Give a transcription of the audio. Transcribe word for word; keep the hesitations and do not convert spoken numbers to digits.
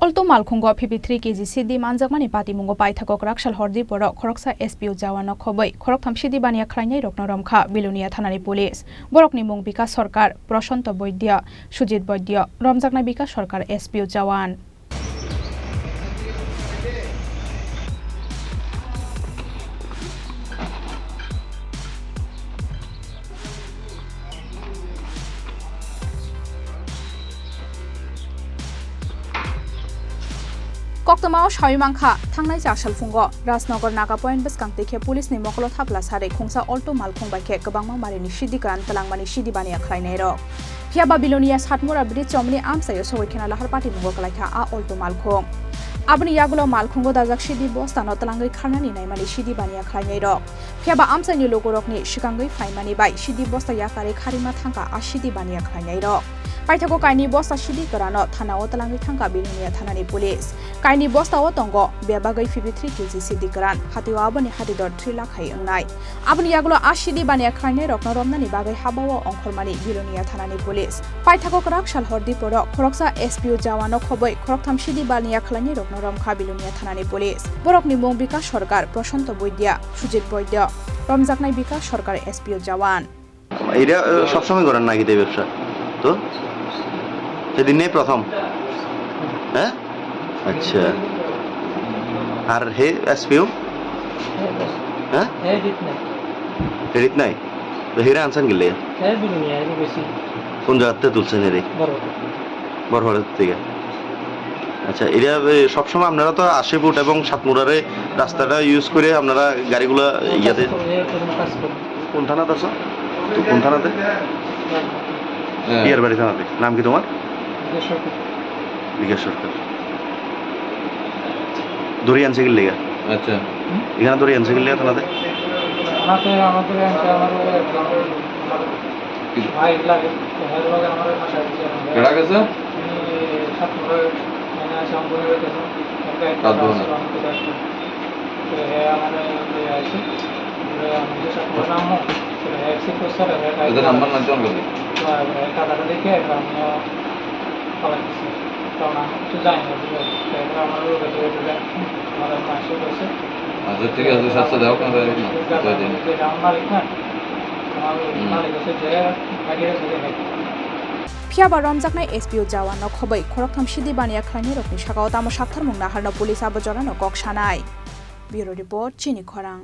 Alto malkhungo fifty three K G sidi manjakmani patimungo paithago kwrak sal hordi borok khoroksa S P O jawan no khobwi khoroktham sidi baniya khlainai rokno romkha Bilonia thanani police. Borokni mung Bikash Sarkar, Prashanto Boidya, Sujit Boidya, romjaknai Bikash Sarkar S P O jawan. Koktwmao sawi mankha, thangnai chasal phungo Rajnagar Naga Point bwskang twi khe police ni mokolo thapla sarwi khungsa Alto malkhung bai khe kwbangma marini sidi kwran twlangmani sidi baniya khlainairok. Phiya ba Bilonia Satmura bridge chomni amchaio sogwi khena lahar patimungo kwlaikha a Alto malkhung. Aboni yagulo malkhungo dajak sidi bostano twlangwi kharnani naimani sidi baniya khlainairok. Phiya ba amchaini logorokni swkangwi phaimani bai sidi bosta yakarwi kharima thangkha a sidi baniya khlainairok. Paithago kaini bosta sidi kwrano thanao twlangwi thangkha Bilonia thanani police. Kaini bostao tongo bebagwi fifty three K G sidi kwran, hatio aboni hatidor three lakh hai wngnai. Aboni yagulo a sidi baniya khlainairokno romnani bagwi habao ongkhormani Bilonia thanani police. Paithago kwrak sal hordi borok khoroksa S P O jawano khobwi khoroktham sidi baniya khlainairokno romkha Bilonia thanani police. Borokni mung Bikash Sarkar, Prashanto Boidya, Sujit Boidya, romjaknai Bikash Sarkar S P O jawan. এটা আহ, সবসময় করেন নাকি এই ব্যবসা? তো সেদিন নেই প্রথম? হ্যাঁ, আচ্ছা। আর হে এসপিও? হ্যাঁ, রিত নাই। তো হেরা আনছেন গেলে? কোন জায়গাতে তুলছেন এরে? বড় হওয়ার থেকে। আচ্ছা, এটা এ, সবসময় আপনারা তো আশি ফুট এবং সাতমুরারে রাস্তাটা ইউজ করে আপনারা গাড়িগুলো ইয়াতে। কোন থানাতে আছো? তো কোন থানাতে? হ্যাঁ। ইয়ার বাড়ি থানাতে। নাম কি তোমার? বিকাশ সরকার। দড়ি আনছে কি লেগা? আচ্ছা। এখানে দড়ি আনছে কি লেগা থানাতে? থানাতে আমাদের একটা আমার ওই একজন ভাই লাগে, তো ভাই লাগে আমার ওই মাসে আসছে। কেডা গেছে? উনি সাত নম্বর মানে আছে, অঙ্গনে গেছে। একটা একটা তার বোন। আছে, অঙ্গনে গেছে। তো হ্যাঁ, আমাদের ওই আছে। আমরা নিজে সাত নম্বর নাম, তো হ্যাঁ, একশো পঁচিশ সালে হ্যাঁ, এদের নাম্বার নাই তো আমার কাছে। তো হ্যাঁ, টাকাটা দেখে আমরা আমিও পালাই দিছি। কারণ আমি কিছু জানি না, ঠিক আছে? তো এবার আমার ওই গেছে, ওই গেছে, আমাদের মাসে গেছে। আচ্ছা, ঠিক আছে, সাতশো দেওয়া কোনো যায় না। ঠিক আছে, তো দিন। যে আমার মালিক না, Phiya ba romjaknai S P O jawan no khobwi khoroktham sidi baniya khlainai rokni sakao tamo saktharmung naharno police abo jorano kok sanai. Bureau Report, Chini Khorang.